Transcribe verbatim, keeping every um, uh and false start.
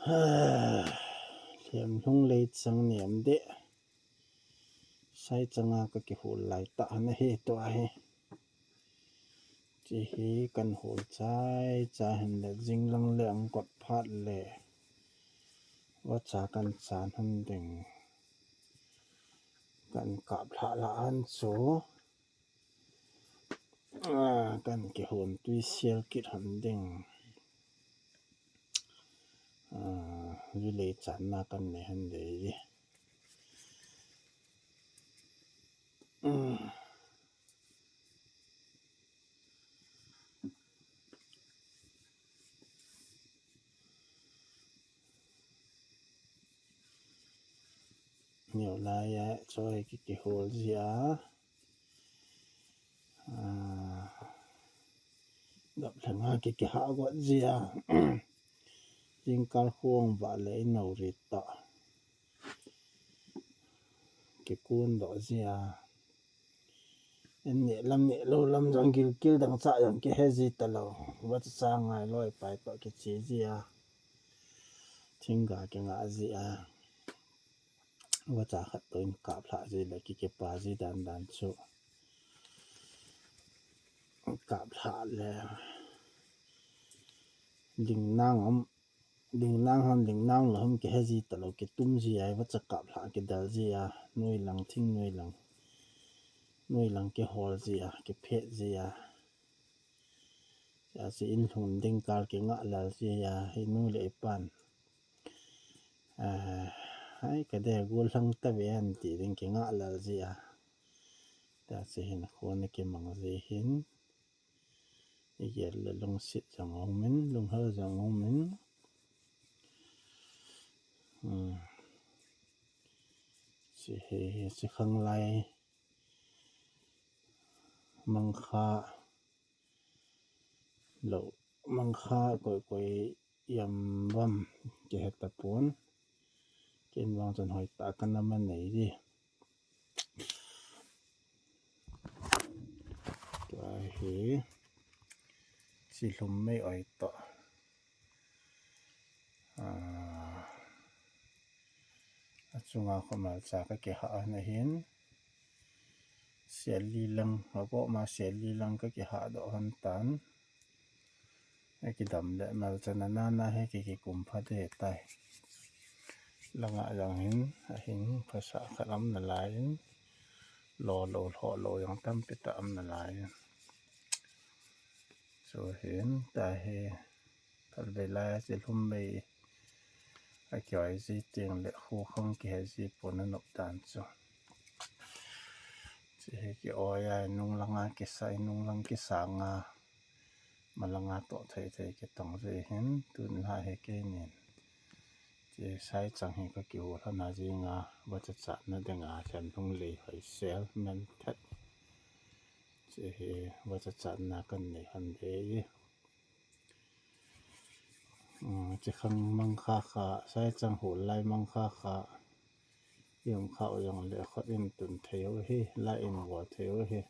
Lhem lhung lei chang niam de. Sai changa ka kihul lai ta na hi tua hi. Chi hi kan hul chai cha hin le jing lang le ang kot phat le. Vacha kan chan hun ding. Kan kap hla hla han chu. Kan kihun tui sial kit han ding. Ju lei channa kan nei han dei. Neo lai a choi ki kihol ji a. Gap langa ki kiha got ji a. Jingkal khong va le i no ri ta. Kikun doh ji a. En neh lam neh lou lam jong gilkel dangchah jong kihe ji talou. Vacha cha ngai loi pai toh kiche ji a. Thingga kinga ji a. Vacha khat toh in kap lha ji le ki kipa ji dan dan chu. Kap lha le. Ding nang um. Ding nang ham, ding nang lou ham kihe ji talou, kitum ji a, vacha kap lha kidal ji a, noi lang thing noi lang, noi lang kihol ji a, kiphet ji a. Sia si in lhun ding kal kinga lal ji a, hi nu le i pan. Ai, ka de gol lang ta ve an ti ding kinga lal ji a. Ta si hin khon kimang ji hin. Igel le lungsit jong umin, lunghel jong umin. Hmm. Si he, si khang lai. Mangkha. Lou. Mangkha koi koi yam vam. Kihe tapon. Kin vang chun hoi ta kan ama nei ji. Tua hi. Chi lhum mei oi to. A, achunga khomal cha ka kiha na hin. Siali lang, abo ma siali lang ka kiha doh han tan. Aki dam le mal cha na na na he ki kikum pha de tai. Langa jang hin, ahin phasa khat am na lai in. Lo lo, lo lo jang tampi ta am na lai in. Chu hin, ta hi, kal ve lai a chi lhum mei a kioi ji ting le khu khang kihe ji pon a nop dan chu. Chi hi kioi a nung langa kisa, nung lang kisa nga malanga toh thei thei kitong ji hin tun la hi keinin. Chi sai chang hi ka kiu lhana ji nga vacha cha na dinga lhem lhung lei hoi sel men that. Chi hi vacha cha na kan nei han de. Chi khang mangkha kha, sai chang hul lai mangkha kha. Yom kha u yong le khot in tun thei u hi, la in vo thei u hi.